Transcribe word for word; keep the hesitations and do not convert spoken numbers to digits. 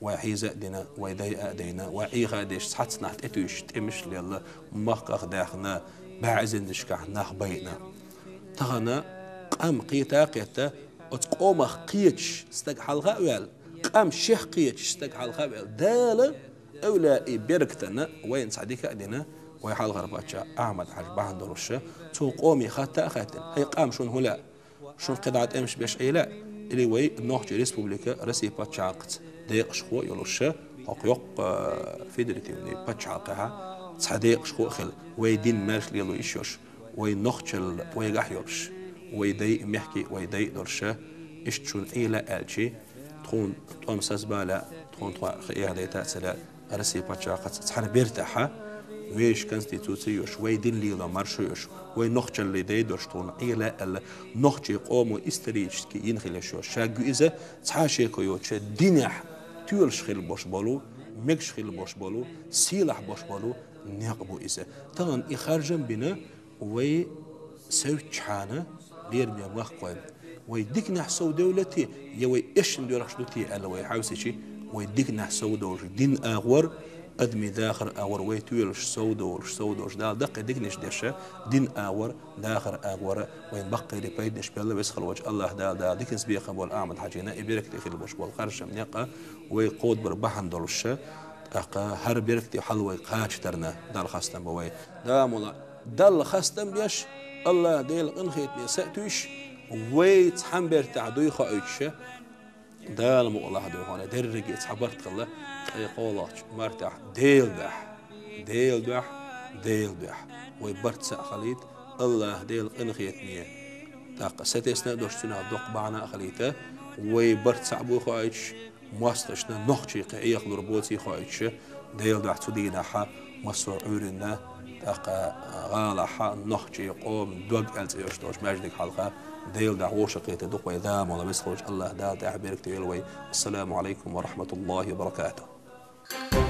Вай хьийза а дина, вай дайа а дайна, вай Ӏийха а деш, цхьаццанахь тӀетуьйсуш, тӀемаш а лелла, махках даьхна, баьӀзиндашкахь нах байна. Тахана къам кхета а кхетта, оцу къомах кхеташ стаг хьалха а ваьлла, къам шех кхеташ стаг хьалха а ваьлла, Дала эвлаяи беркатана вайна цхьа дика а дина, вай хьалхара паччахь Ахьмад-Хьаьжа бахьана долуша, цо къоме хатта а хаьттина: «ХӀай къам, шуна хӀун лаьа? Шуна кхидӀа тӀемаш беш Ӏийла, или вай Нохчийн Республика Российн пачхьалкхаца декъашхо а йолуша, хӀокху йоккха федеративный пачхьалкхехь цхьа декъашхо а хила, вай дин маьрша лело йиш йолуш, вай нохчалла вайгахь йолуш, вай дай а, мехкий а вай дай а долуша, иштта шуна Ӏийла», аьлчи, тхуна тӀом сазбала, тхуна тхо хи эхь дайта а ца лаьа, Российн пачхьалкхаца цхьана бертахьа, вешан конституци йош, вай дин лело маршо йош, вай нохчаллий дай долуш тхуна Ӏийла аьлла, нохчийн къомо исторически йина хила йиш йолуш шаг ю иза, цхьа а шеко йоцуша динехь тоьлуш хила бош болу, мегаш хила бош болу, сийлахь бош болу некъ бу иза. Тахана и харжам бина, вай севччхьана лераме махкахой, вай диканехь сов девлла те, я вай эшна доьлхуш ду те аьлла вай хьовсичи, вай диканехь сов долуш дин агӀор, адамийн дахар агӀор вай тоьлуш сов долуш, сов долуш Дала даккхий диканаш деша, дин агӀор, дахар агӀора вайн баккхийра пайданаш белла весхалвачу Аллах Дала, Дала диканца бекхам болу Ахьмад-Хьаьжина и беркате хила бош болу харжам некъа вай кхобар бахьана долуша, тӀаккха хӀара беркате хьал вай кхача тарна Далла хастам бу вай. Дамула Далла хастам беш, Аллах Делан къинхетаме са а туьйш, вай цхьана бертахь дуй хоуьйтуша, Дала мукъалахь дуй хьуна, дерриге цхьа барт хилла, ткъе кхоалгӀачу мартехь Дела дуьхьа, Дела дуьхьа, Дела дуьхьа. Вай барт цхьаъ хилийта, Аллах Делан къинхетаме, тӀаккха сатесна а долуш цуьнах доккха бахьана а хилийта, вай барт цхьаъ буй хоуьйтуш, мостагӀашна нохчий кхин Ӏехалур боций хоуьйтуша, Дела дуьхьа цу дийнахьа массо а Ӏуьйранна, тӀаккха гӀалахьа нохчий къоман дог аьлла цӀе йолуш долчу маьждиг хьалха, Дела дуьхьа вовшахкхетар ду-кх вай. Дамула весхалвачу Аллах Дала тӀехь беркате йойла вай. Ассаламу Ӏалайкум ва рахьматуллахӀи ва баракатухӀ.